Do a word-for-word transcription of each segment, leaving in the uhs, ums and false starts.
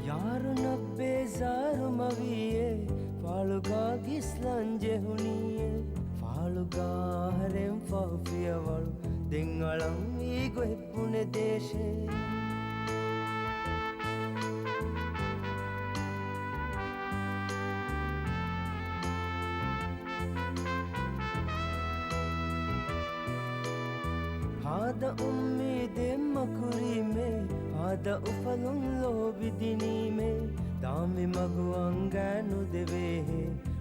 ޔާރުނަށް ބޭޒާރު މަވީއޭ، ފާޅުގާ ގިސްލަން ޖެހުނީއޭ. ފާޅުގާ އަހަރެން ފަހު ފިޔަވަޅު، ދެން އަޅަންވީ ގޮތް ބުނެދޭށޭ. ހާދަ އުއްމީދެއް މަކުރީމޭ، ހާދަ އުފަލުން ލޯބިދިނީމޭ، ދާމި މަގު އަނގައިނުދެވޭހޭ،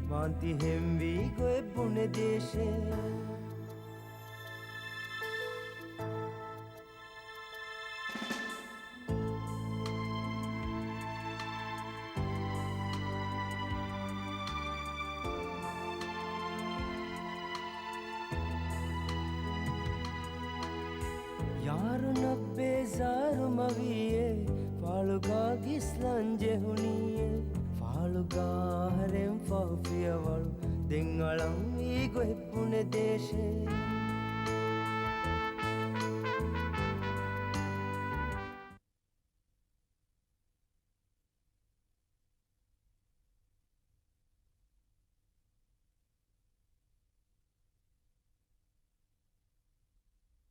މާން ތިހެންވީ ގޮތް ބުނެދޭށޭ. ޔާރުނަށް ބޭޒާރު މަވީއޭ، ފާޅުގާ ގިސްލަން ޖެހުނީއޭ. ފާޅުގާ އަހަރެން ފަހު ފިޔަވަޅު، ދެން އަޅަންވީ ގޮތް ބުނެދޭށޭ.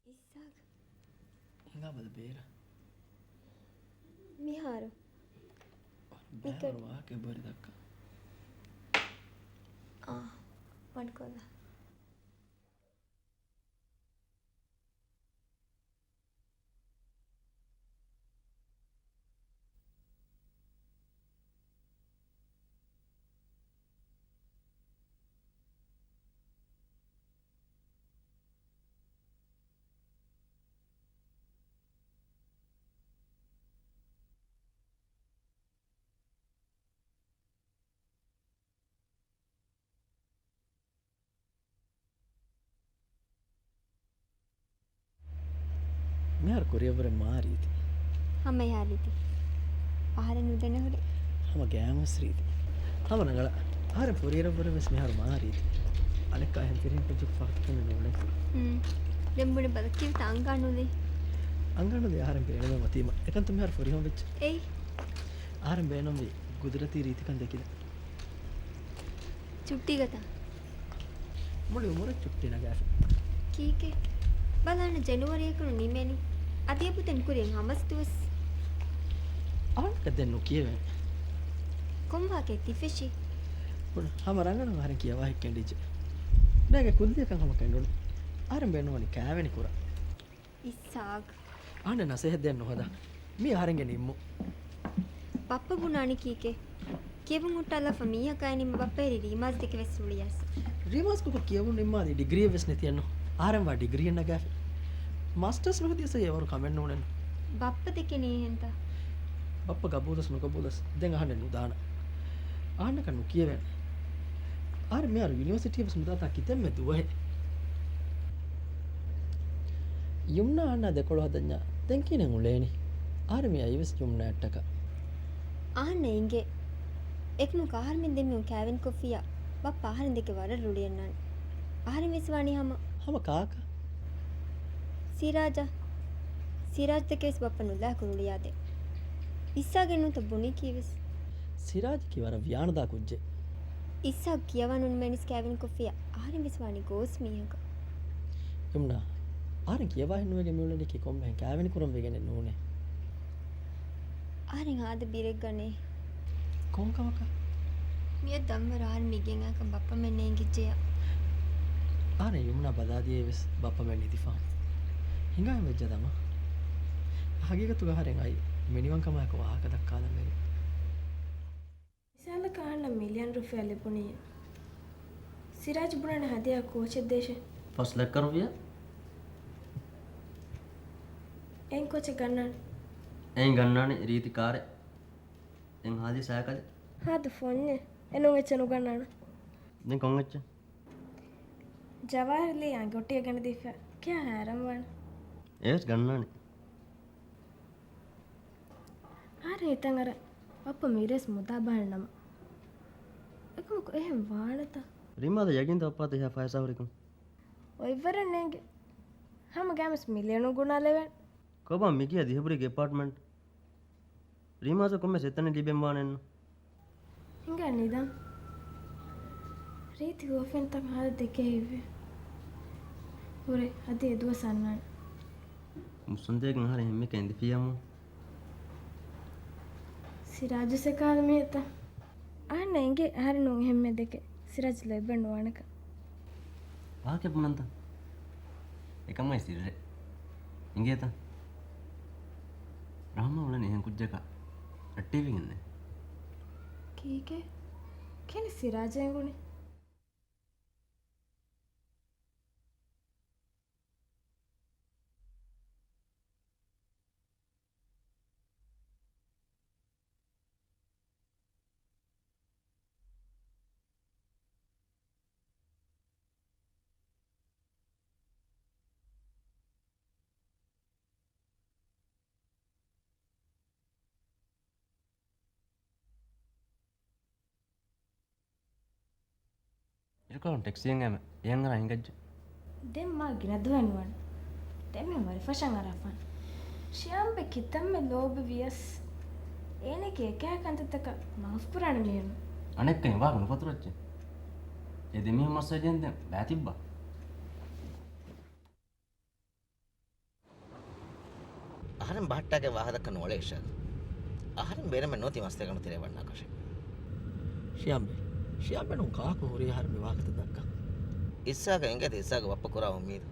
އިއްސާގް. ހިނގާބަލަ ބޭރަށް. މިހާރު. ބައިވަރު ވާހަކަ ބޮޑަށް ދައްކާ. އާ، ވަންކޮށްލާ. މިހާރު ކުރިއަށްވުރެ މާ ރީތި. ހަމަ އެހާ ރީތި. އަހަރެން ނުދެނެ ހުރެ. ހަމަ ގައިމުވެސް ރީތި. ހަމަ ރަނގަޅަށް. އަހަރެން ކުރިއަށްވުރެ ވެސް މިހާރު މާ ރީތި. އަނެއްކާ އެހެން ފިރިހެން ކުއްޖަކު ފަހަތަކެއް ނޫނޭ. ހުން. ދެން ބުނެ ބަލަ ކީއްވެތަ އަނގާ ނުލީ؟ އަނގާ ނުލީ އަހަރެން ބޭނުމެއް އޮތީމަ. އެކަންތަ މިހާރު ފުރިހަމަ ވެއްޖެ. އެއީ. އަހަރެން ބޭނުންވީ ގުދުރަތީ ރީތިކަން ދެކިލަން. ޗުއްޓީގަތަ؟ މުޅި އުމުރަށް ޗުއްޓީ ނަގާފި. ކީކޭ؟ ބަލާނަ ޖެނުއަރީއަކުން ނިމޭނީ. އަދި އެބަ ދެން ކުރިން ހަމަސް ދުވަސް. އަހަންނަކަށް ދެން ނުކިޔެވޭނެ. ކޮން ވާހަކައެއް ތި ފެށީ؟ ބުނަ، ހަމަ ރަނގަޅަށް އަހަރެން ކިޔަވާ ހެއްކެނޑިއްޖެ. ނޭގެ ކުއްލިއަކަށް ހަމަ ކެނޑުނު. އަހަރެން ބޭނުންވަނީ ކައިވެނި ކުރަން. އިސްހާގް. އަހަންނަށް ނަސޭހަތް ދޭން ނުހަދާ. މީ އަހަރެންގެ ނިންމުން. ބައްޕަ ބުނާނީ ކީކޭ؟ ކިޔެވުން ހުއްޓާލާފަ މީހަކާއި ނިމި ބައްޕަ އެރި ރީމާޒް ދެކެ ވެސް ރުޅިއައިސް. ރީމާޒް ކޮކޮ ކިޔެވުން ނިންމާލީ ޑިގްރީއެއް ވެސް ނެތިއެއްނު. އަހަރެން ވާ ޑިގްރީއެއް ނަގާފި. މާސްޓަރސް ނުހެދިޔަސް އެވަރު ކަމެއް ނޫނެއްނު. ބައްޕަ ދެކެނީ އެހެންތަ؟ ބައްޕަ ގަބޫލަސް ނުގަބޫލަސް ދެން އަހަންނެއް ނުދާނަ. އަހަންނަކަށް ނުކިޔެވޭނެ. އަހަރެން މިހާރު ޔުނިވަރސިޓީ ވެސް ނުދާތާ ކިތަންމެ ދުވަހެއް. ޔުމްނާ އަހަންނާ ދެކޮޅު ހަދަންޏާ ދެން ކިހިނެއް އުޅޭނީ؟ އަހަރެން މި އައީވެސް ޔުމްނާއަށްޓަކާ. އަހަންނަށް އިނގޭ. އެކަމަކު އަހަރެމެން ދެމީހުން ކައިވެނިކޮށްފިއްޔާ، ބައްޕަ އަހަރެން ދެކެ ވަރަށް ރުޅިއަންނާނެ. އަހަރެން ވެސް ވާނީ ހަމަ. ހަމަ ކާކަށް؟ ސިރާޖަށް. ސިރާޖް ދެކެ ވެސް ބައްޕަ ނުލާކު ރުޅިއާދޭ. އިސްހާގެއް ނޫންތަ ބުނީ ކީވެސް. ސިރާޖަކީ ވަރަށް ވިޔާނުދާ ކުއްޖެއް. އިސްހާގް ކިޔަވާ ނުނިމޭނީސް ކައިވެނިކޮށްފިއްޔާ، އަހަރެން ވެސް ވާނީ ގޯސް މީހަކަށް. ޔުމްނާ، އަހަރެން ކިޔަވާހެއް ނުވެގެން މިއުޅެނީކީ ކޮންމެހެން ކައިވެނި ކުރަން ވެގެނެއް ނޫނޭ. އަހަރެން ހާދަ ބިރެއްގަނޭ. ކޮންކަމަކަށް؟ މިއަދު ދަންވަރު އަހަރެން މި ގެން އައިކަން ބައްޕަމެން ނޭނގިއްޖެޔާ. އަހަރެން ޔުމްނާ ބަލާދިޔައީވެސް ބައްޕަމެން ނިދިފަހުން. ހިނގާ ވެއްޖެ ދަމާ. ހަގީގަތުގަ އަހަރެން އައީ މިނިވަންކަމާއެކު ވާހަކަ ދައްކާލަން ވެގެން. މިސާލަކަށް އަހަންނަށް މިލިއަން ރުފިޔާ ލިބުނީ. ސިރާޖް ބުނާނެ ހަދިޔާ ކޯޗެއް ދޭށޭ. ފަސް ލައްކަ ރުފިޔާ؟ އެއިން ކޯޗެއް ގަންނާނެ؟ އެއިން ގަންނާނެ ރީތި ކާރެއް. އެއިން ހާދި ސައިކަލެއް. ހާދަ ފޯނެއް. އެނޫން އެއްޗެއް ނުގަންނާނެ. ދެން ކޮން އެއްޗެއް؟ ޖަވާހިރުލީ އަނގޮޓިއެއް ގެނެދީފަ. ކިހާ ހައިރާންވާނެ. އެވެސް ގަންނާނެ. އަހަރެން ހިތަށް އަރަން ބައްޕަ މިރޭސް މުދާ ބަހަން ނަމަ. އެކަމަކު އެހެން ވާނެތަ؟ ރީމާދަށް ޔަގީންތަ ބައްޕާ ތިހާ ފައިސާ ހުރިކަން؟ އޮތްވަރެއް ނޭނގެ. ހަމަ ގައިމުވެސް މިލިއަނުން ގުނާލެވޭނެ. ކޮބާ މިގެއަށް ދިހަ ބުރީގެ އެޕާޓްމަންޓް؟ ރީމާޒަށް ކޮންމެސް އެއްތަނެއް ލިބެން ވާނެއްނު. ހިނގާ ނިދަން. ރީތި ގޯފެންތައް ހާދަ ދެކެހިއްވި. ހުރެ އަދި އެ ދުވަސް އަންނާނެ. މުއްސަނދޭގެން އަހަރެން ހެންމެކަން އެނދިފިޔާމު. ސިރާޖު ސެކާލަ މިއަތަ؟ އަހަންނަށް އެނގޭ އަހަރެން ނޫން ހެންމެ ދެކެ ސިރާޖް ލޯތްބަށް ނުވާނެކަން. ވާހަކަ ބުނަންތަ؟ އެކަމައި ސިއްރެއް. އިނގޭތަ؟ ރަހްމާ އުޅެނީ އެހެން ކުއްޖަކަށް ރައްޓެހިވެގެންނޭ. ކީކޭ؟ ކިހިނެއް ސިރާޖަށް އެނގުނީ؟ އިރުކޮޅުން ޓެކްސީއެއް އައިމަ އެހެން އަރާ ހިނގައްޖެ. ދެން މާ ގިނަ ދުވަހެއް ނުވަން. ދެން މި ވަރިފަށަން އަރާފާނެ. ޝިޔާމްބެ ކިތަންމެ ލޯބި ވިޔަސް، އޭނަގެ އެކަހަ ކަންތައްތަކަށް މައުފުކުރާނެ މީހެއް ނޫން. އަނެއްކަން ވާހަކަ ނުފަތުރައްޗޭ. އެ ދެމީހުން މައްސަލަ ޖެހެން ދެން ބައި ތިއްބާ. އަހަރެން ބަހައްޓާގެން ވާހަކަ ދައްކަން ނޫޅޭ އިޝާގަ. އަހަރެން ބޭނަމެއް ނުވަތީ މަސްތޭކަނޑު ތެރޭ ވަންނާކަށެއް. ޝިޔާމްބެ، ޝިޔާމްބެ ނޫން ކާކު ހުރީ އަހަރެން މި ވާހަކަތައް ދައްކަން. އިސްހާގަށް އެނގޭތަ އިސްހާގު ބައްޕަ ކުރާ އުއްމީދު؟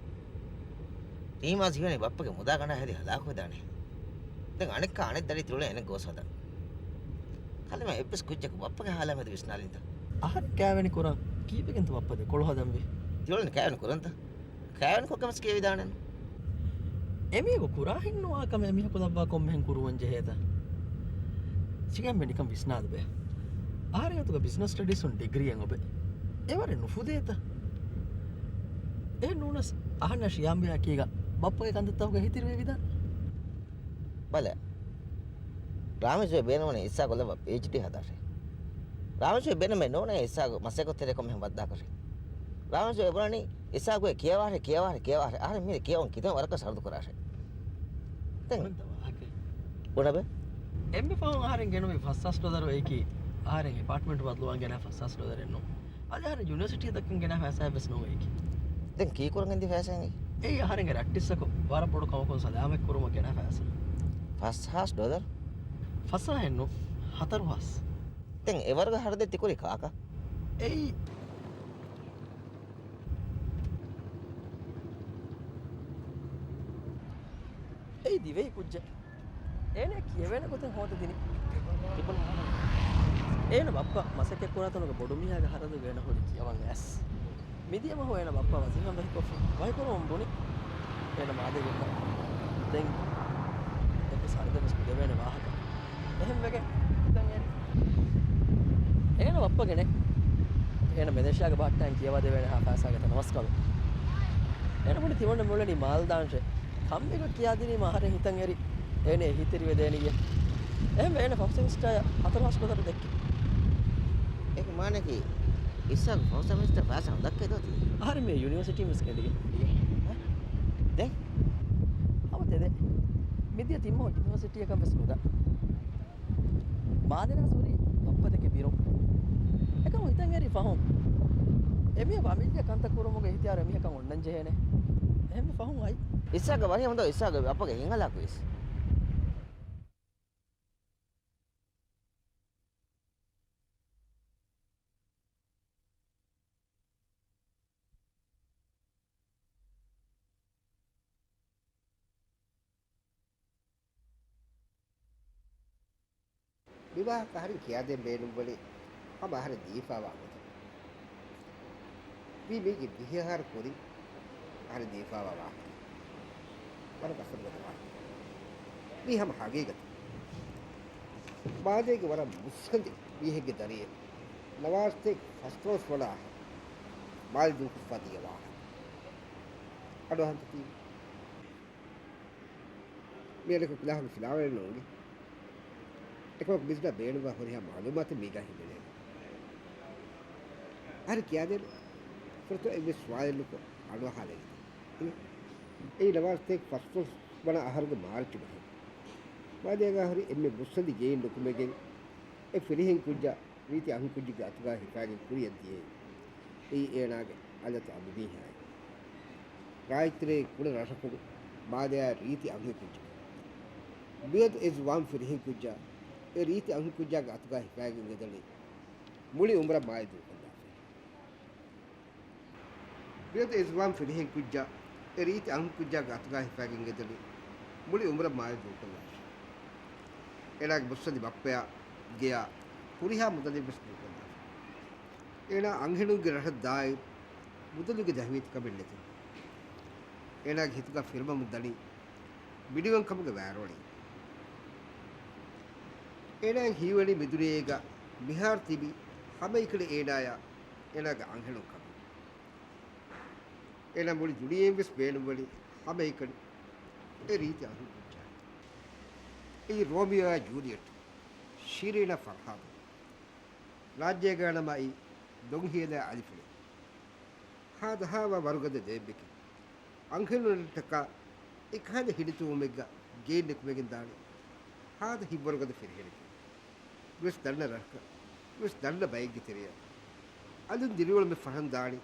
ރީމާޒް ހީވަނީ ބައްޕަގެ މުދާގަނޑާ ހެދި ހަލާކުވެދާނެ. ދެން އަނެއްކާ އަނެއް ދަރި ތިއުޅެން އެނެއް ގޯސް ހަދަން. ކަލޭމެން އެއްވެސް ކުއްޖަކު ބައްޕަގެ ހާލާ މެދު ވިސްނާލިންތަ؟ އަހަރެން ކައިވެނި ކުރާ ކީއްވެގެންތަ ބައްޕަ ދެކޮޅު ހަދަންވީ؟ ތިއުޅެން ކައިވެނި ކުރަންތަ؟ ކައިވެނި ކޮށްގެން ވެސް ކިޔެވިދާނެ. އެމީހަކު ކުރާ ހިންނުވާ ކަމެއް މީހަކު ލައްވާ ކޮންމެހެން ކުރުވަން ޖެހޭތަ؟ ޝިޔާމްބެ ނިކަން ވިސްނާލަބޭ. އަހަރެން އަތުގަ ބިޒްނަސް ސްޓަޑީސް އޮން ޑިގްރީއެއް އޮބެ. އެވަރެއް ނުފުދޭތަ؟ އެހެން ނޫނަސް އަހަންނަށް ޝިޔާމްބެ އަކީގަ ބައްޕަގެ ކަންތައްތަކުގަ އެހީތެރިވެވިދާނެ. ބަލަ، ރާމިޒު ބޭނުމުން އިސްހާގު ލައްވާ ޕީއެޗްޑީ ހަދާށޭ. ރާމިޒު ބޭނުމެއް ނޫނޭ އިސްހާގު މަސައްކަތްތެރި ކޮންމެހެން ވައްދާކަށެއް. ރާމިޒު ބުނަނީ އިސްހާގު ކިޔަވާށޭ، ކިޔަވާށޭ، ކިޔަވާށޭ. އަހަރެން މި ކިޔަވަން ކިތަން ވަރަކަށް ސަރުދު ކުރާށޭ. ދެން ބުނަންތަ ވާހަކަ؟ ބުނަބެ. އެންމެ ފަހުން އަހަރެން ގެނުމި ފަސްހާސް ޑޮލަރު އެކީ އަހަރެން އެޕާޓްމަންޓް ބަދަލުވާން ގެނަ ފަސްހާސް ޑޮލަރެއް ނޫން. އަދި އަހަރެން ޔުނިވަރސިޓީ ދައްކަން ގެނަ ފައިސާއެއް ވެސް ނޫން އެކީ. ދެން ކީކުރަން ގެންދި ފައިސާއެއް؟ އެއީ އަހަރެންގެ ރައްޓިއްސަކު ވަރަށް ބޮޑު ކަމަކުން ސަލާމަތް ކުރުމަށް ގެނަ ފައިސާ. ފަސްހާސް ޑޮލަރު؟ ފަސްހާސް ނޫން، ހަތަރުހާސް. ދެން އެވަރުގެ ހަރަދެއް ތިކުރީ ކާކަށް؟ އެއީ، އެއީ ދިވެހި ކުއްޖެއް. އޭނަ ކިޔެވޭނެ ގޮތެއް ހޯދަދިނީ. އޭނަ ބައްޕަ މަސައްކަތް ކުރާ ތަނުގެ ބޮޑު މީހާގެ ހަރަދުގަ އޭނަ ހުރި ކިޔަވަން އައިސް. މިދިޔަ މަހު އޭނަ ބައްޕަ ވަޒީފާ ވަކިކޮށްފަ ވަކިކުރުމުން ބުނި. އޭނަ މާލޭގެ ދެން އެއްވެސް ހަރަދެއް ވެސް ނުދެވޭނެ ވާހަކަ. އެހެންވެގެން ދެން އޭނަ، އޭނަ ބައްޕަގެނެ އޭނަ މެލޭޝިޔާގަ ބަހައްޓައިން ކިޔަވާދެވޭނެ ހާ ފައިސާގެ ތަނަވަސްކަމެއް. އޭނަ ބުނި ތިމަންނަ މިއުޅެނީ މާލް ދާންށޭ. ކަންބިގަ ކިޔާދިނީމަ އަހަރެން ހިތަށް އެރި އޭނަ އެހީތެރިވެދޭނެޔޭ. އެހެންވެ އޭނަ ފަހު ސެމިސްޓާއަށް ހަތަރު ހާސް ޑޮލަރު ދެއްކި. އޭގެ މާނައަކީ އިސްހާގު ފަހު ސެމިސްޓާ ފައިސާ ނުދައްކައިދޯތީ؟ އަހަރެން މި ޔުނިވަރސިޓީން ވެސް ގެންދިގެން. ދެން؟ ހަމަ ތެދެއް. މިދިޔަ ތިންމަހު ޔުނިވަރސިޓީއަކަށް ވެސް ނުދާ. މާދެނާސް ހުރީ ބައްޕަ ދެކެ ބިރުން. އެކަމު ހިތަށް އެރި ފަހުން. އެމީހަކު އަމިއްލަ ކަންތައް ކުރުމުގެ އިހްތިޔާރު އެމީހަކަށް އޮންނަން ޖެހޭނެ. އެހެންވެ ފަހުން އައި. އިސްހާގަށް ވަނީ ހަމަ ދޯ އިސްހާގު ބައްޕަގެ ހިތްހަލާކުވެސް. މި ވާހަކަ އަހަރެން ކިޔާދޭން ބޭނުންވަނީ ހަމަ އަހަރެން ދީފާވާ ގޮތަށް. މީ މީގެ ވިހި އަހަރު ކުރިން އަހަރެން ދީފާވާ ވާހަކަ. ވަރަށް ގަސްތު ގޮތަށް ވާހަކަ. މީ ހަމަ ހަގީގަތު. މާލޭގެ ވަރަށް މުއްސަނދި މީހެއްގެ ދަރިއެއް ނަވާރަސަތޭކަ ފަސްދޮޅަސް ވަނަ އަހަރު މާލެ ދޫކޮށްފަ ދިޔަ ވާހަކަ. އަޑުއަހަންތަ ތީ؟ މިއަދަކު ކުލާހުގެ ފިލާވަޅެއް ނޯންގެ. އެކަމަކު މިޒްޑާ ބޭނުންވާ ހުރިހާ މައުލޫމާތެއް މީގާ ހިމެނޭ. އަހަރެން ކިޔާދޭނެ. ފުރަތަމަ އެއްވެސް ސުވާލެއް ނުކޮށް އަޑުއަހާލައިގެން. އެއީ ނަވާރަސަތޭކަ ފަސްދޮޅަސް ވަނަ އަހަރުގެ މާރްޗު މަހެއް. މާލޭގާ ހުރި އެންމެ މުއްސަނދި ގެއިން ނުކުމެގެން އެ ފިރިހެން ކުއްޖާ ރީތި އަންހެން ކުއްޖެއްގެ އަތުގާ ހިފާގެން ކުރިއަށް ދިޔައީ. އެއީ އޭނާގެ އަލަތު އަނބުމީހާއި. ރާއްޖެތެރޭގެ ކުޑަ ރަށަކުން މާލެއާ ރީތި އަންހެން ކުއްޖެއް. ބިޔަދު އެ ޒުވާން ފިރިހެން ކުއްޖާ އެ ރީތި އަންހެން ކުއްޖާގެ އަތުގާ ހިފާގެން އެދަނީ މުޅި އުމުރަށް މާލެ ދޫކޮށްލާފަ. ބިޔަދު އެ ޒުވާން ފިރިހެން ކުއްޖާ އެ ރީތި އަންހެން ކުއްޖާގެ އަތުގާ ހިފާގެން އެދަނީ މުޅި އުމުރަށް މާލެ ދޫކޮށްލާފަ. އޭނާގެ މުއްސަނދި ބައްޕަޔާ ގެޔާ ހުރިހާ މުދަލެއްވެސް ދޫކޮށްލާފަ. އޭނާ އަންހެނުންގެ ރަށަށް ދާއިރު މުދަލުގެ ދަހިވެތިކަމެއް ނެތި. އޭނާގެ ހިތުގަ ފިރުމަމުން ދަނީ މިނިވަންކަމުގެ ވާރޯޅި. އޭނާއަށް ހީވަނީ މިދުނިޔޭގަ މިހާރު ތިބި ހަމައެކަނި އޭނާޔާ އޭނާގެ އަންހެނުން ކަމެއް. އޭނާ މުޅި ދުނިޔެއިން ވެސް ބޭނުންވަނީ ހަމައެކަނި އެ ރީތި އަންހެން ކުއްޖާ. އެއީ ރޯމިއޯއާ ޖޫލިއެޓް، ޝިރީނާ ފަރްހާދު. ރާއްޖޭގަ ނަމަ އެއީ ދޮންހިޔަލާ އަލިފުޅެއް. ހާދަހާވާ ވަރުގަދަ ލޯތްބެކެއް. އަންހެނުންނަށްޓަކާ އެކަހަލަ ހިނިތުންވުމެއްގަ ގެއިން ނިކުމެގެން ދާނެ ހާދަ ހިތްވަރުގަދަ ފިރިހެނެކެއް. ވެސް ދަންނަ ރަށަކަށް، ވެސް ދަންނަ ބައެއްގެ ތެރެއަށް. އަލުން ދިރިއުޅުމެއް ފަށަން ދާނެ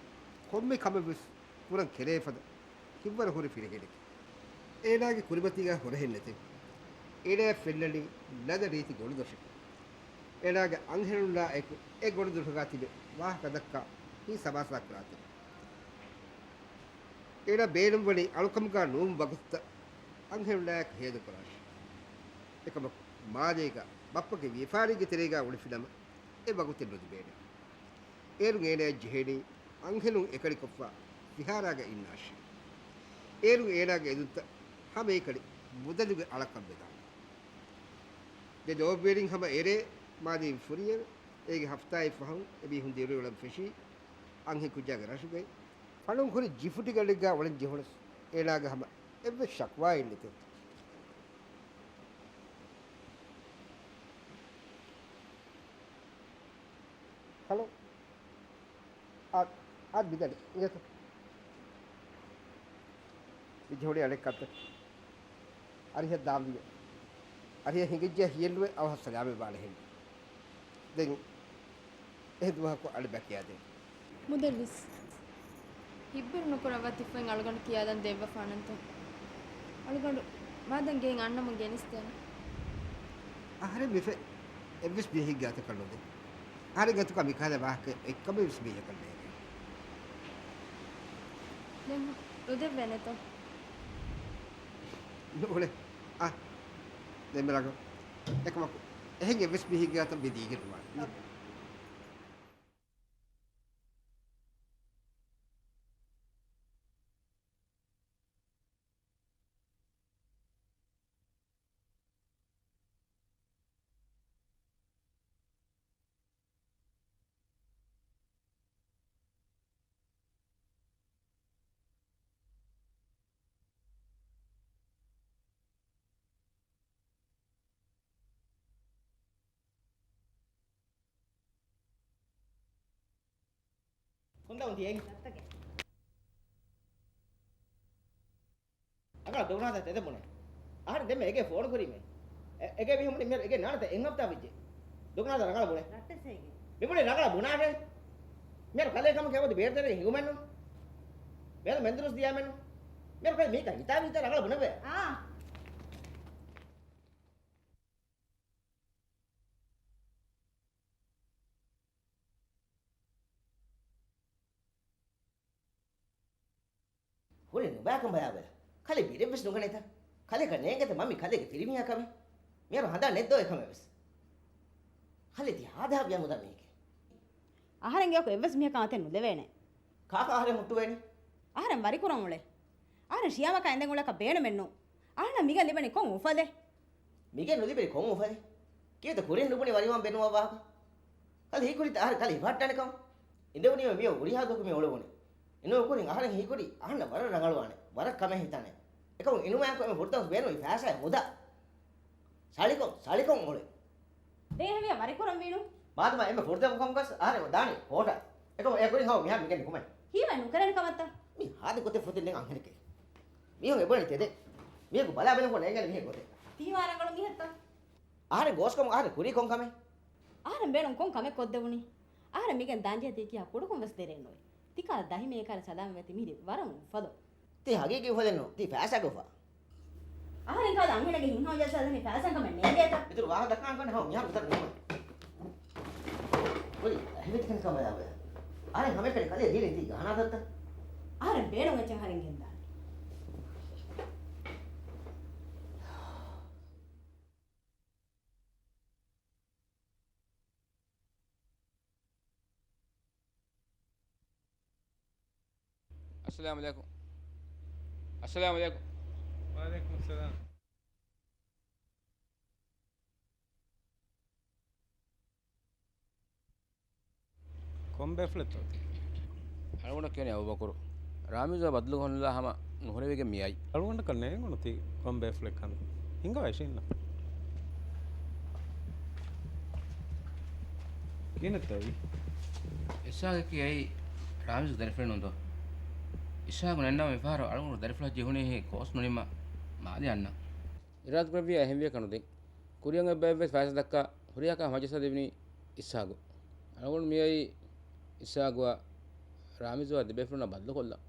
ކޮންމެ ކަމެއް ވެސް ކުރަން ކެރޭ ފަދަ ހިތްވަރު ހުރި ފިރިހެނެކެއް. އޭނާގެ ކުރިމަތީގަ ހުރަހެއް ނެތެވެ. އޭނާއަށް ފެންނަނީ ލަދަ ރީތި ގޮނޑުދޮށެކެވެ. އޭނާގެ އަންހެނުންނާ އެކު އެ ގޮނޑުދޮށުގަ ތިބެ ވާހަކަ ދައްކާ ހިތް ސަމާސާ ކުރާތެވެ. އޭނާ ބޭނުންވަނީ އަޅުކަމުގަ ނޫން ވަގުތުތައް އަންހެނުންނާއެކު ހޭދަކުރާށޭ. އެކަމަކު މާލޭގަ ބައްޕަގެ ވިޔަފާރީގެ ތެރޭގަ އުޅެފިނަމަ އެ ވަގުތެއް ނުލިބޭނެ. އޭރުން އޭނާއަށް ޖެހޭނީ އަންހެނުން އެކަނި ކޮށްފަ ފިހާރާގަ އިންނާށޭ. އޭރުން އޭނާގެ އެދުންތައް ހަމައެކަނި މުދަލުގެ އަޅަކަށް ވެދާނެ. ދެ ލޯބިވެރިން ހަމަ އެރޭ މާލެއިން ފުރިއެވެ. އޭގެ ހަފްތާއެއް ފަހުން އެމީހުން ދިރިއުޅަން ފެށީ އަންހެން ކުއްޖާގެ ރަށުގައި. ފަނުން ހުރި ޖިފުޓިގަނޑެއްގަ އުޅެން ޖެހުނަސް އޭނާގެ ހަމަ އެއްވެސް ޝަކުވާއެއް ނެތެވެ. ހަލޯ. އާ، އާ، މިދަނީ. އިނގޭތޯ. މި ޖެހުނީ އަނެއްކާތޯ. އަރިހަށް ދާންވީ. އަރިހަށް ހިނގައްޖެ ހިޔެއްނުވެ އަވަހަށް ސަލާމަތްވާނެހެން. ދެން އެހެން ދުވަހަކު އަޅެ ބަކިޔާދޭ. މުދައްރިސް، ހިތްވަރު ނުކުރައްވާ ތިފައިން އަޅުގަނޑު ކިޔާދަން ދެއްވަފާނަންތޯ؟ އަޅުގަނޑު މާދަން ގެއިން އަންނަމުން ގެނެސްދޭނެ. އަހަރެން މިފަ އެއްވެސް މީހެއްގެ އަތަކަށް ނުދޭ. އަހަރެން އަތުގަ މިކަހަލަ ވާހަކަ އެއްކަމެއް ވެސް މީހަކަށް ނޭނގެ. ދެން ނުދެއްވޭނެތޯ؟ ނޫޅެ. އާ، ދެން މި ރަނގަޅު. އެކަމަކު އެހެން އެއްވެސް މީހެއްގެ އަތަށް މި ދީގެން ނުވާނެ. ކޮންދާ އޮން ތިޔައިން؟ ރަނގަޅަށް ދޮގުނާތަ ތެދެއް ބުނޭ. އަހަރެން ދެންމެ އެގޭ ފޯނު ކުރީމޭ. އެ-، އެގޭ މީހުން ބުނީ މިހާރު އެގޭ ނާންނަތަ އެއް ހަފްތާ ވެއްޖެ. ދޮގުނާތަ ރަނގަޅަށް ބުނޭ. ރައްޓެސޭގެ. މި ބުނީ ރަނގަޅަށް ބުނާށޭ. މިހާރު ކަލޭ ކަމަކަށް އެބަދު ބޭރުތެރޭގެ ހިނގުމެއްނު. މިހާރު މެންދުރުސް ދިޔާމެއްނު. މިހާރު ކަލޭ މީތަ ހިތާ މީތަ ރަނގަޅަށް ބުނެވޭ. އާ. ހުރި ނުބައިކަން ބަޔާބަލަ. ކަލޭ ބިރެއްވެސް ނުގަނޭތަ؟ ކަލޭކަށް ނޭނގޭތަ މަންމި ކަލޭގެ ފިރިމީހާ ކަމެއް؟ މިހާރު ހަނދާން ނެތްދޯ އެކަމެއްވެސް. ކަލޭ ތި ހާދަހާ ބިޔަން ހުދާ މީހެކޭ. އަހަރެންގެ އަކު އެއްވެސް މީހަކާ އަތެއް ނުލެވޭނެ. ކާކަށް އަހަރެން ހުއްޓުވޭނެ؟ އަހަރެން ވަރިކުރަން އުޅޭ. އަހަރެން ޝިޔާމަކާ އެނދެން އުޅޭކަށް ބޭނުމެއްނު. އަހަރެން މިގެން ލިބެނީ ކޮން އުފަލެއް؟ މިގެން ނުލިބެނީ ކޮން އުފަލެއް؟ ކީއްތަ ކުރިން ނުބުނި ވަރިވާން ބޭނުންވާ ވާހަކަ؟ ކަލޭ ހީކުރީތަ އަހަރެން ކަލޭ ހިފަހައްޓާނެ ކަމަށް؟ އިނދެވުނީމަ މިއޮތް ހުރިހާ ދުވަހަކު މި އުޅެވުނީ. އިނދެވުނު ކުރިން އަހަރެން ހީކުރީ އަހަންނަށް ވަރަށް ރަނގަޅުވާނެ، ވަރަށް ކަމެއް ހިތާނެ. އެކަމު އިނުމާއެކު އެންމެ ފުރަތަމަ ބޭނުން ފައިސާއެއް ހުދާ. ސަޅިކޮށް، ސަޅިކޮށް އުޅޭ. ދޭހަވިޔަ ވަރިކުރަންވީނު. މާދަމާ އެންމެ ފުރަތަމަ ކަމުގަސް އަހަރެން ދާނީ ކޯޓަށް. އެކަމު އެ ކުރިން ހަމަ މިހާރު މިގެން ނިކުމެ. ހީވަން ނުކެރޭނެ ކަމަށްތަ؟ މި ހާދަ ގޮތެއް ފޮތެއް ނެތް އަންހެނެކޭ. މީހުން އެބުނެ ތެދެއް. މީހަކު ބަލާ ބެލުންކޮށް ނޭނގޭނެ މީހެއް ގޮތެއް. ތިހިވާ ރަނގަޅު މީހެއްތަ؟ އަހަރެން ގޯސްކަމުން އަހަރެން ކުރީ ކޮން ކަމެއް؟ އަހަރެން ބޭނުން ކޮން ކަމެއް ކޮށްދެވުނީ؟ އަހަރެން މިގެން ދާންޖެހޭ ތީ ކިހާ ކުޑަކޮށް ވެސް ދެރައެއް ނުވޭ. ތިކަހަލަ ދަހި މީހެއް ކަހަލަ ސަލާމަތް ވެތި މީރި ވަރަށް އުފަލު. ތީ ހަގީގީ އުފަލެއް ނޫން. ތީ ފައިސާގެ އުފާ. އަހަރެން ކަހަލަ އަންހެނެއްގެ ހިތްހަމަޖައްސާލަނީ ފައިސާ ކަމެއް ނޭނގޭތަ؟ އިތުރު ވާހަކަ ދައްކާން ކަން ހަމަ މިހާރު ވިތަރު ނޫން. އޮތް އެހެން ކަން ކަމަށް އަހަރެން ހަމައެކަނި ކަލޭ ދީނީ ތީ ގަހަނާ ދައްތަ؟ އަހަރެން ބޭނުން އެއްޗެއް އަހަރެން ގެންދާނެ. އައްސަލާމު ޢަލައިކުމް. އައްސަލާމު ޢަލައިކުމް. ވަޢަލައިކުމުއްސަލާމް. ކޮން ބޭފުޅެއްތޯ ތީ؟ އަޅުގަނޑަށް ކިޔަނީ އަބޫބަކުރު. ރާމިޒުއާ ބަދަލު ކޮށްލާ ހަމަ ނުހުރެވިގެން މިއައީ. އަޅުގަނޑަކަށް ނޭނގުނު ތީ ކޮން ބޭފުޅެއްކަން. ހިނގާ އިށީންނަ. ކިހިނެއްތޯ އެއީ؟ އިސްހާގަކީ އެއީ ރާމިޒު ދަރިފުޅެއް ނޫންތޯ؟ އިސްހާގު ނެންނަމަ މިފަހަރު އަޅުގަނޑު ދަރިފުޅަށް ޖެހުނީހޭ ކޯސް ނުނިމާ މާލެ އަންނަން. އިރާދަކުރެއްވިއްޔާ އެހެންވިޔަކަށް ނުދިން. ކުރިއަށް އެއްބައެއްވެސް ފައިސާ ދައްކާ ހުރިހާ ކަމެއް ހަމަޖައްސާ ދެވުނީ އިސްހާގު. އަޅުގަނޑު މިއައީ އިސްހާގުއާ ރާމިޒުއާ ދެބޭފުޅުންނާ ބަދަލުކޮށްލަން.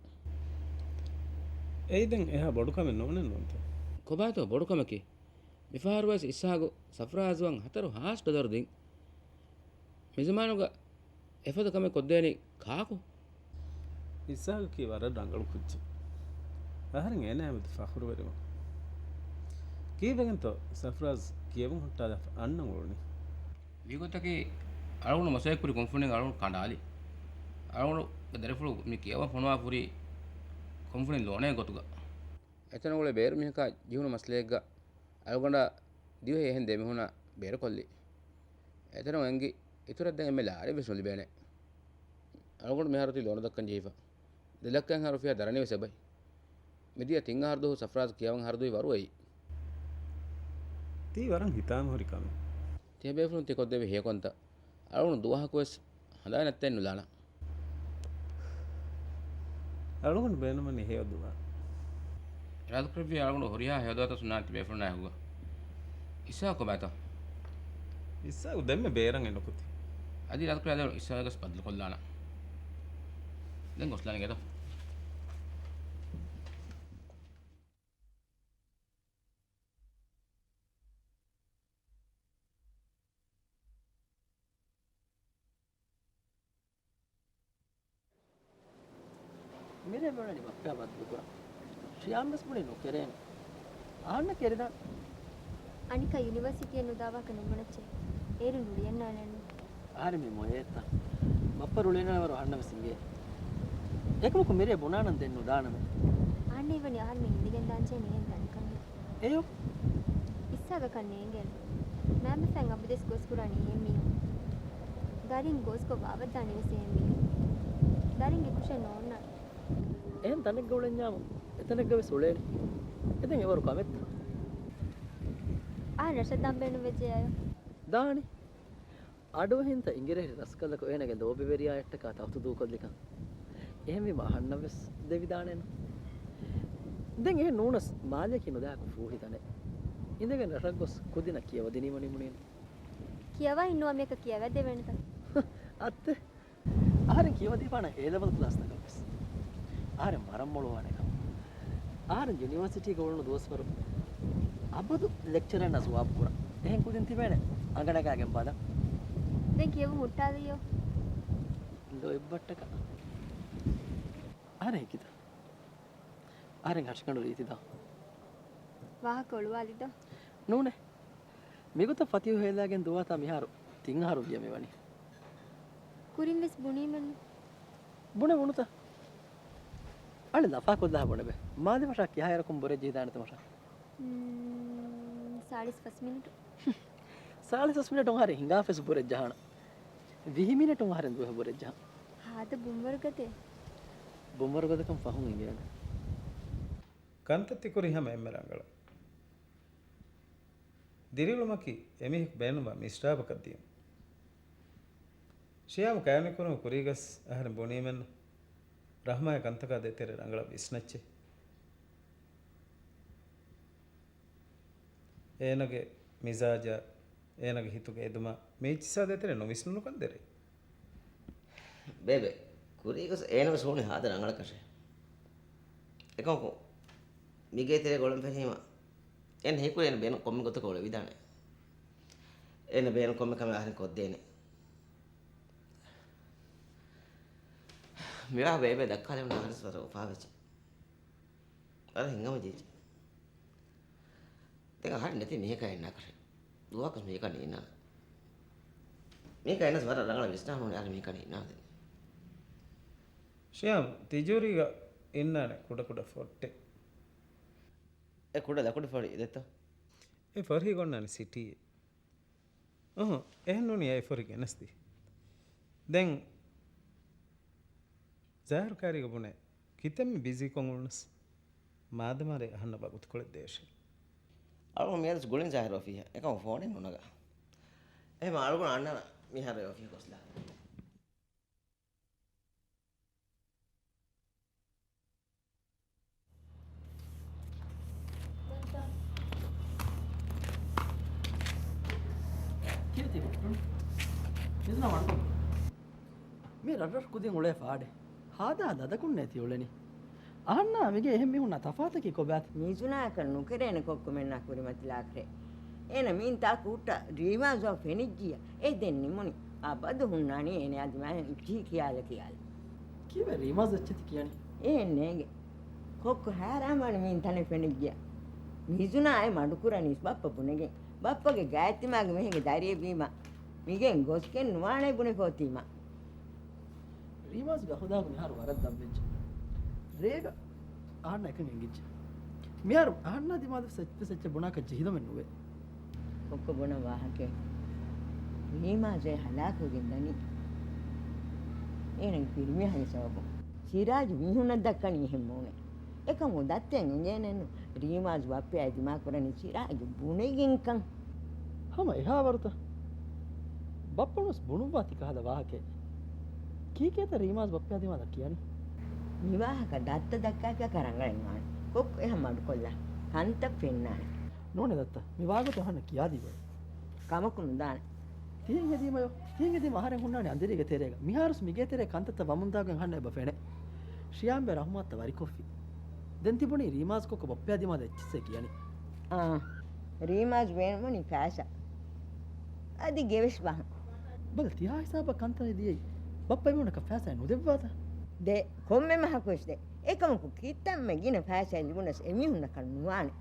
އެއީ ދެން އެހާ ބޮޑު ކަމެއް ނޫނެއް ނޫންތަ؟ ކޮބާތޯ ބޮޑު ކަމަކީ؟ މިފަހަރުވެސް އިސްހާގު ސަފްރާޒުއަށް ހަތަރު ހާސް ޑޮލަރު ދިން. މިޒަމާނުގަ އެފަދަ ކަމެއް ކޮށްދޭނީ ކާކު؟ އިސްހާގަކީ ވަރަށް ރަނގަޅު ކުއްޖެއް. އަހަރެން އޭނާއާމެދު ފަޚުރުވެރިވަން. ކީއްވެގެންތޯ ސަފްރާޒް ކިޔެވުން ހުއްޓާލާފަ އަންނަން އުޅުނީ؟ މިގޮތަކީ އަޅުގަނޑު މަސައްކަތްކުރި ކުންފުނިން އަޅުގަނޑު ކަނޑާލި. އަޅުގަނޑުގެ ދަރިފުޅު މި ކިޔަވަން ފޮނުވާފަ ހުރީ ކުންފުނި ލޯނެއް ގޮތުގަ. އެތަނަށް އުޅޭ ބޭރު މީހަކާ ޖެހުނު މައްސަލައެއްގަ އަޅުގަނޑާ ދިވެހި އެހެން ދެމީހުންނާ ބޭރުކޮށްލީ. އެތަނުން އެނގި، އިތުރަށް ދެން އެންމެ ލާރިވެސް ނުލިބޭނެ. އަޅުގަނޑު މިހާރު ތި ލޯނު ދައްކަން ޖެހިފަ. ދެ ލައްކައިން ހާރު ފިޔާ ދަރަނިވެސް އެބައި. މިދިޔަ ތިން އަހަރު ދުވަހު ސަފްރާޒް ކިޔަވަން ހާރު ދުވި ވަރު އެއީ. ތީ ވަރަށް ހިތާމަހުރި ކަމެއް. ތިޔަބޭފުޅުން ތި ކޮށްދެވި ހެޔޮކަންތައް އަޅުގަނޑު ދުވަހަކުވެސް ހަނދާން ނެތި ނުލާނަން. އަޅުގަނޑު ބޭނުމަނީ ހެޔޮ ދުވާ. އިރާދަކުރެއްވިއްޔާ އަޅުގަނޑު ހުރިހާ ހެޔޮ ދުވަތައް ސުންނާނެ ތިބޭފުޅުންނާ އެކުގަ. އިސްހާގު ކޮބާތޯ؟ އިސްހާގު ދެންމެ ބޭރަށް އެނުކުތީ. އަދި އިރާދަކުރެއްވިއްޔާ އިސްހާގުވެސް ބަދަލުކޮށްލާނަން. ދެން ގޮސްލާނަން އިނގޭތޯ. މިރޭ ބުނަނީ ބައްޕަޔާ ބައްދަލުކުރަން. ޝިޔާމްވެސް ބުނީ ނުކެރޭނެ. އަހަންނަށް ކެރިދާން. އަނިކާ ޔުނިވަރސިޓީއެއް ނުދާ ވާހަކަ ނުބުނައްޗޭ. އޭރުން ރުޅިއަންނާނެއްނު. އަހަރެން މި މޮޔައެއްތަ؟ ބައްޕަ ރުޅިއަންނާނެ ވަރު އަހަންނަށް ވެސް އިނގޭ. އެކަމަކު މިރޭ ބުނާނަން ދެން ނުދާނަމޭ. އަހަންނަށް ވަނީ އަހަރުމެން އިނދެގެން ދާންޖެހޭނީ އެހެން ދަންކަން. އެޔޮ؟ އިސްހާގަކަށް ނޭނގޭނެ. މާމަފައިން އަބަދުވެސް ގޯސް ކުރާނީ އެހެން މީހުން. ދަރިން ގޯސްކޮށް ވާވައްދާނީ ވެސް އެހެން މީހުން. ދަރިންގެ ކުށެއް ނޯންނާނެ. އެހެން ތަނެއްގަ އުޅެންޏާމު، އެތަނެއްގަ ވެސް އުޅޭނެ. އެ ދެން އެވަރު ކަމެއްތަ؟ އާ ރަށަށް ދާން ބޭނުން ވެއްޖެ އަޔަ. ދާނީ. އަޑުއެހިންތަ އިނގިރޭހި ރަސްކަލަކު އޭނަގެ ލޯބިވެރިޔާއަށްޓަކާ ތަފްތު ދޫކޮށްލިކަން. އެހެންވީމަ އަހަންނަށްވެސް ދެވިދާނެއެއްނު. ދެން އެހެން ނޫނަސް މާލެއަކީ ނުލާކު ފޫހި ތަނެއް. އިނދެގެން ރަށަށް ގޮސް ކުދިންނަށް ކިޔަވަދިނީމަ ނިމުނީނު. ކިޔަވައި ނުވަ މިއަކަށް ކިޔަވައިދެވޭނެތަ؟ އައްތެ. އަހަރެން ކިޔަވަދީފާނަން އޭ ލެވެލް ކްލާސްތަކަށްވެސް. އަހަރެން ވަރަށް މޮޅުވާނެ ކަމަށް. އަހަރެން ޔުނިވަރސިޓީގަ އުޅުނު ދުވަސްވަރު އަބަދު ލެކްޗަރަރުންނާ ސުވާބު ކުރަން. އެހެން ކުދިން ތިބޭނެ އަނގަނަގާގެން ބަލަން. ދެން ކިޔެވުން ހުއްޓާލިއްޔޯ. ލޯތްބައްޓަކަށް. އަހަރެން ހިކިތަ؟ އަހަރެން ހަށިގަނޑު ރީތިދޯ؟ ވާހަކަ އޮޅުވާލިދޯ؟ ނޫނޭ. މިގޮތަށް ފަތިހު ހޭލާގެން ދުވާތާ މިހާރު ތިން އަހަރު ވިޔަ މިވަނީ. ކުރިން ވެސް ބުނީމެއްނު. ބުނެ ބުނުތަ؟ އަޅެ ލަފާކޮށްލާ ބުނެބެ. މާލެ މަށާ ކިހާއިރަކުން ބުރެއްޖެ ހިދާނެތަ މަށާ؟ މް، ސާޅީސް ފަސް މިނިޓު. ސާޅީސް ފަސް މިނިޓުން އަހަރެން ހިނގާފަސް ބުރެއްޖަހާނަ. ވިހި މިނިޓުން އަހަރެން ދުވަހެއް ބުރެއްޖަހާ. ހާދަ ބުންވަރުގަދޭ. ބުންވަރުގަދަކަން ފަހުން އިނގޭނެ. ކަންތައް ތިކުރީ ހަމަ އެންމެ ރަނގަޅަށް. ދިރިއުޅުމަކީ އެމީހަކު ބޭނުންވާ މިސްރާބަކަށް ދިޔުން. ޝިޔާމް ކައިވެނިކުރުމުގެ ކުރީގަސް އަހަރެން ބުނީމެއްނު، ރަހްމާގެ ކަންތަކާ ދޭތެރޭ ރަނގަޅަށް ވިސްނައްޗޭ. އޭނަގެ މިޒާޖާ، އޭނަގެ ހިތުގެ އެދުމާ މީޗިސާ ދޭތެރޭ ނުވިސްނުނުކަން ދެރޭ. ބޭބެ، ކުރީގަސް އޭނަވެސް ހޫނި ހާދަ ރަނގަޅަކަށެ. އެކަމަކު، މިގޭތެރޭ ގޮޅަން ފެނީމަ، އޭނަ ހީކުރި އޭނަ ބޭނުން ކޮންމެ ގޮތަކަށް އުޅެވިދާނެ. އޭނަ ބޭނުން ކޮންމެ ކަމެއް އަހަރެން ކޮށްދޭނެ. މިވާ ބޭބެ ދައްކާލެވުނު އަހަރެސް ވަރަށް އުފާވެއްޖެ. ވަރަށް ހިތްހަމަޖެއްޖެ. ދެން އަހަރެން ނެތި މީހަކާ އިންނާކަށެ. ދުވަހަކުސް މީހަކާ ނީނާ. މީހަކާ އިންނަސް ވަރަށް ރަނގަޅަށް ވިސްނާ ހުންނަ އަހަރެން މީހަކާ ނީނާ ދެން. ޝިޔާމް، ތިޖޯރީގަ އިންނާނެ ކުޑަކުޑަ ފޮށްޓެއް. އެ ކުޑަ ލަކުޑި ފޮށި ދެއްތޯ؟ އެ ފޮށި ގޮންނާނެ ސިޓީއެއް. އުހު، އެހެން ނޫނީ އެ ފޮށި ގެނެސްދީ. ދެން ޒާހިރު ކާރީގަ ބުނޭ، ކިތަންމެ ބިޒީކޮށް އުޅުނަސް މާދަމާރޭ އަހަންނަށް ވަގުތުކޮޅެއް ދޭށޭ. އަޅުގަނޑު މިއަދުސް ގުޅިން ޒާހިރު އޮފީހަށް. އެކަމަކު ފޯނެއް ނުނަގާ. އެހެން އަޅުގަނޑު އަންނަން މިހާރު އެ އޮފީހަށް ގޮސްލާ. ކީއްވެ ތިބެ؟ މިޒުނާ މަޑުކޮށް. މި ރަށްރަށް ކުދިން އުޅޭ ފާޑެއް. ހާދަ ހާދަ އަދަކުންނޭ ތި އުޅެނީ. އަހަންނާ މިގޭ އެހެން މީހުންނާ ތަފާތަކީ ކޮބާތަ؟ މިޒުނާއަކަށް ނުކެރޭނެ ކޮއްކޮމެންނާ ކުރިމަތިލާކަށެއް. އޭނަ މިއިން ތާކު ހުއްޓާ ރީމާޒުއަށް ފެނިއްޖިއްޔާ. އެ ދެން ނިމުނީ. އަބަދު ހުންނާނީ އޭނަޔާ ދިމާއަށް އެއްޗިހި ކިޔާލަ ކިޔާލަ. ކީއްވެ ރީމާޒު އެއްޗެތި ކިޔަނީ؟ އޭނައޭގެ. ކޮއްކޮ ހައިރާންވާނެ މިއިން ތަނެއް ފެނިއްޖިއްޔާ. މިޒުނާ އެ މަޑުކުރަނީސް ބައްޕަ ބުނެގެން. ބައްޕަގެ ގާތްތިމާގެ މެހެގެ ދަރިއެއް ވީމަ. މިގެން ގޮސްގެން ނުވާނެ ބުނެފޯތީމަ. ރީމާޒުގެ އަޚުލާގު މިހާރު ވަރަށް ދަށްވެއްޖެ. ރޭގަ އަހަންނަށް އެކަން އެނގިއްޖެ. މިހާރު އަހަންނާ ދިމާލަށް ސެއްޗެއް ސެއްޗެއް ބުނާކަށް ޖެހިލުމެއް ނުވޭ. ކޮއްކޮ ބުނަ ވާހަކައެއް. ރީމާޒޭ ހަލާކުވެގެން ދަނީ. އޭނަގެ ފިރިމީހާގެ ސަބަބުން. ސިރާޖު މީހުންނަށް ދައްކަނީ އެހެން މޫނެއް. އެކަމު ދައްތައަށް އެނގޭނެއްނު ރީމާޒު ބައްޕަޔާ ދިމާކުރަނީ ސިރާޖު ބުނެގެންކަން. ހަމަ އެހާވަރުތަ؟ ބައްޕަނުސް ބުނުއްވާ ތިކަހަލަ ވާހަކައެއް. ކީކޭތަ ރީމާޒު ބައްޕަޔާ ދިމާލަށް ކިޔަނީ؟ މިވާހަކަ ދައްތަ ދައްކާކަށް ރަނގަޅެއް ނުވާނެ. ކޮއްކޮ އެހާ މަޑުކޮށްލާ. ކަންތައް ފެންނާނެ. ނޫނޭ ދައްތަ، މި ވާގޮތު އަހަންނަށް ކިޔާދީބަ. ކަމަކު ނުދާނެ. ތިހެން ހެދީމަޔޯ، ތިހެން ހެދީމަ އަހަރެން ހުންނާނެ އަނދިރީގެ ތެރޭގަ. މިހާރުސް މިގޭތެރޭ ކަންތައްތައް ވަމުންދާގެން އަހަންނަށް އެބަ ފެނޭ. ޝިޔާމްބެ ރަހުމާތަށް ވަރިކޮށްފި. ދެން ތިބުނީ ރީމާޒް ކޮއްކޮ ބައްޕަޔާ ދިމާލަށް އެއްޗިއްސޭ ކިޔަނީ. އާ، ރީމާޒް ބޭނުމަނީ ފައިސާ. އަދި ގެވެސް ބަހަން. ބަލަ ތިހާ ހިސާބަށް ކަންތައް ދިޔައީ. ބައްޕަ އެމީހުންނަކަށް ފައިސާ ނުދެއްވާތަ؟ ދޭ، ކޮންމެ މަހަކުވެސް ދޭ. އެކަމަކު ކިތަންމެ ގިނަ ފައިސާ ލިބުނަސް އެމީހުންނަކަށް ނުވާނެ.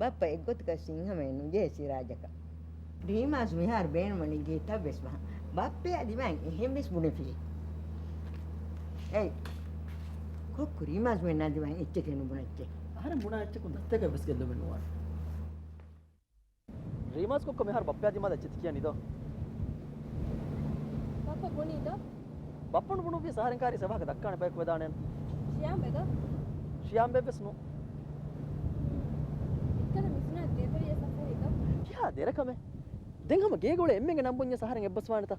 ބައްޕަ އެއްގޮތަކަށް ސިންހަމައެއް ނުޖެހޭ ސިރާޖަކަށް. ރީމާޒް މިހާރު ބޭނުމަނީ ގެއަށް ވެސް ބަހަން. ބައްޕަޔާ ދިމާއިން އެހެން ވެސް ބުނެފި. އެއް. ކޮއްކޮ ރީމާޒް މެންނާ ދިމާއިން އެއްޗެކޭ ނުބުނައްޗޭ. އަހަރެން ބުނާ އެއްޗަކުން ދައްތަކަށް ވެސް ގެއްލުމެއް ނުވާނެ. ރީމާޒް ކޮއްކޮ މިހާރު ބައްޕަޔާ ދިމާލަށް އެއްޗެތި ކިޔަނީ ދޯ؟ ބައްޕަ ބުނީ ދޯ؟ ބައްޕަނު ބުނުއްވި ސަހަރެން ކާރި ސަވާހަކަ ދައްކާނެ ބަޔަކު ވެދާނެ. ޝިޔާމްބެ ދޯ؟ ޝިޔާމްބެ ވެސް ނޫ. އިއްކަލަ މިޒުނާ ދޭތެރެޔަށް ސަފަރީ ދޯ؟ ކިހާ ދެރަކަމެއް؟ ދެން ހަމަ ގޭގޮޅެ އެންމެންގެ ނަން ބުންޏެ ސަހަރެން އެއްބަސްވާނެތަ؟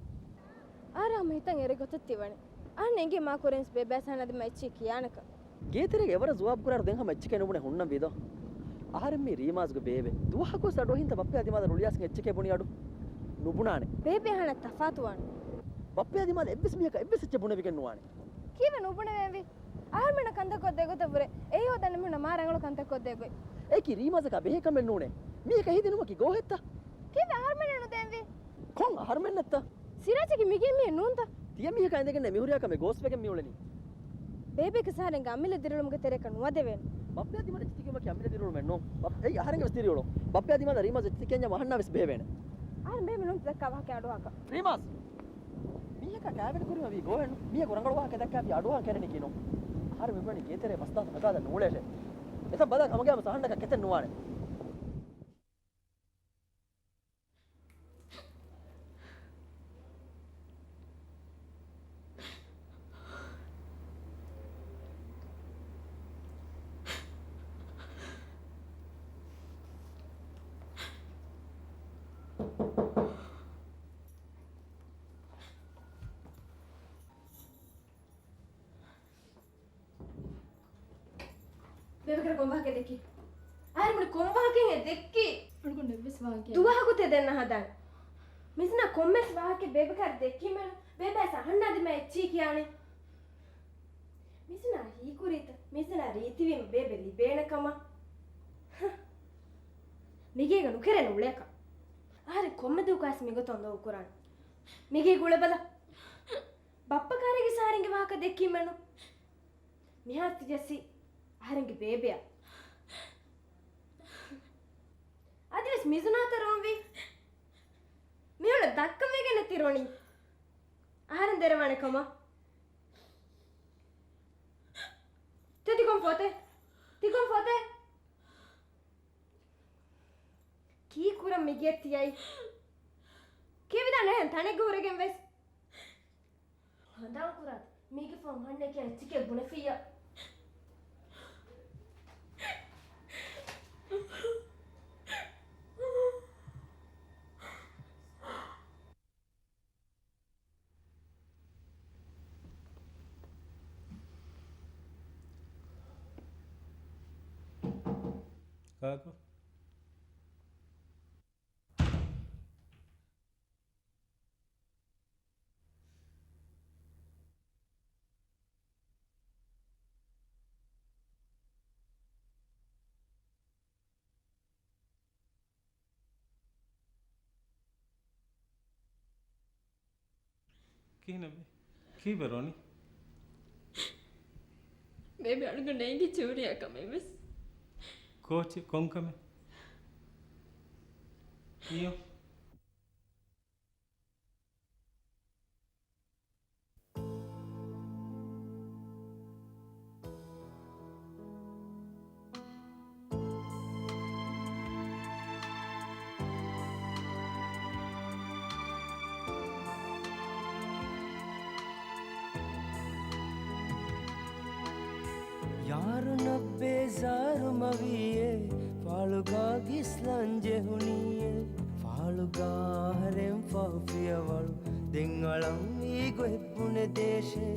އާރާ ހަމަ ހިތަށް އެރޭ ގޮތަށް ތިވަނީ. އަހަން އެނގޭ މާ ކުރެންސް ބޭބެ ސަހަނަ ދިމާ އެއްޗެއް ކިޔާނެކަން. ގޭތެރޭގަ އެވަރަށް ޒުވާބު ކުރާއިރު ދެން ހަމަ އެއްޗެކޭ ނުބުނެ ހުންނަންވީ ދޯ؟ އަހަރެން މީ ރީމާޒުގެ ބޭބެ. ދުވަހަކުވެސް އަޑުއެހިންތަ ބައްޕަޔާ ދިމާލަށް ރުޅިއައިސްގެން އެއްޗެކޭ ބުނި އަޑު؟ ނުބުނާނެ. ބޭބެ އަހަނަށް ތަފާތުވާނެ. ބައްޕަޔާ ދިމާލަށް އެއްވެސް މީހަކަށް އެއްވެސް އެއްޗެއް ބުނެވިގެން ނުވާނެ. ކީއްވެ ނުބުނެވޭންވީ؟ އަހަރުމެންނަށް ކަންތައް ކޮށްދޭ ގޮތަށް ވުރެ އެއީ ހޯދަން މީހުންނަށް މާ ރަނގަޅު ކަންތައް ކޮށްދޭ ގޮތް. އެކި ރީމާޒަކާ ބެހޭ ކަމެއް ނޫނޭ. މީހަކަށް ހެދި ނުވަކި ގޯހެއްތަ؟ ކީއްވެ އަހަރުމެންނަށް ނުދޭންވީ؟ ކޮން އަހަރުމެންނަށްތަ؟ ސިރާޖަކީ މިގޭ މީހެއް ނޫންތަ؟ ތިޔަ މީހަކާ އިނދެގެންނޭ މިހުރިހާ ކަމެއް ގޯސްވެގެން މިއުޅެނީ. ބޭބެ ކަސާރެންގެ އަމިއްލަ ދިރިއުޅުމުގެ ތެރެއަކަށް ނުވަދެވޭނެ. ބައްޕަޔާ ދިމާލަށް އެއްޗެތި ކިޔުމަކީ އަމިއްލަ ދިރިއުޅުމެއް ނޫން. ބައް-، އެއީ އަހަރެންގެ ވެސް ދިރިއުޅުން. ބައްޕަޔާ ދިމާލަށް ރީމާޒް އެއްޗެތި ކިޔަންޏާ އަހަންނާ ވެސް ބެހެވޭނެ. އަހަރެން ބޭބެ ނޫން ދައްކާ ވާހަކަ އަޑުއަހަކަށް. ރީމާޒް! މީހަކާ ކާވެނި ކުރީމަ ވީ ގޯހެއްނު. މީހަކު ރަނގަޅު ވާހަކަ ދައްކާފި އަޑުއަހަން ކެރެނީކީ ނޫން. އަހަރެން މިބުނަނީ ގޭތެރޭ ބަސްދާތަ ނަގާލަން ނޫޅޭށޭ. އެތަން ބަލަން ހަމަގައިމު އަހަންނަކަށް ކެތެއް ނުވާނެ. ބޭބެ ކަން ކޮން ވާހަކަ ދެއްކީ؟ އަހަރެން ބުނި ކޮން ވާހަކައެއް ދެއްކީ؟ އަޅުގަނޑު ދުވަހަކު ތެދެއް ނަހަދާނެ. މިޒުނާ ކޮންމެސް ވާހަކަ ބޭބެ ކާރި ދެއްކީމެނު ބޭބެ އަހަންނާ ދިމާ އެއްޗީ ކިޔާނެ. މިޒުނާ ހީކުރީތަ؟ މިޒުނާ ރީތިވީމަ ބޭބެ ލިބޭނެ ކަމަށް. ހަ. މިގޭގަ ނުކެރޭނެ އުޅޭކަށް. އަހަރެން ކޮންމެ ދުވަހަކުވެސް މިގޮތަށް އޮންދޯ ކުރާނެ. މިގޭގަ އުޅެބަލަ. ބައްޕަ ކާރިގެ ސާރިންގެ ވާހަކަ ދެއްކީމެނު. މިހާރު ތިޖައްސީ އަހަރެންގެ ބޭބެއަށް. އަދިވެސް މިޒުނާތަ ރޯންވީ؟ މިއުޅެ ދައްކަވެގެން ތި ރޮނީ. އަހަރެން ދެރަވާނެ ކަމަށް. ތި ތިކޮން ފޮތެއް؟ ތިކޮން ފޮތެއް؟ ކީ ކުރަން މިގެ ތިޔައީ؟ ކެވިދާނެ އެހެން ތަނެއްގަ ހުރެގެން ވެސް. ހަނދާން ކުރާތި. މީގެ ފަހުން ހަންނެ ކިޔާ އެއްޗެކޭ ބުނެފިއްޔާ. ކާކު؟ ކިހިނެއްވީ؟ ކީއްވެ ރޮނީ؟ ބޭބެ އަޅުގަނޑަށް އެނގިއްޖެ ހުރިހާ ކަމެއް ވެސް. ކޯޗެއް ކޮން ކަމެއް؟ އިޔޯ. ޔާރުނަށް ބޭޒާރު މަވީއޭ، ފާޅުގާ ގިސްލަން ޖެހުނީއޭ. ފާޅުގާ އަހަރެން ފަހު ފިޔަވަޅު، ދެން އަޅަން ވީ ގޮތް ބުނެދޭށޭ.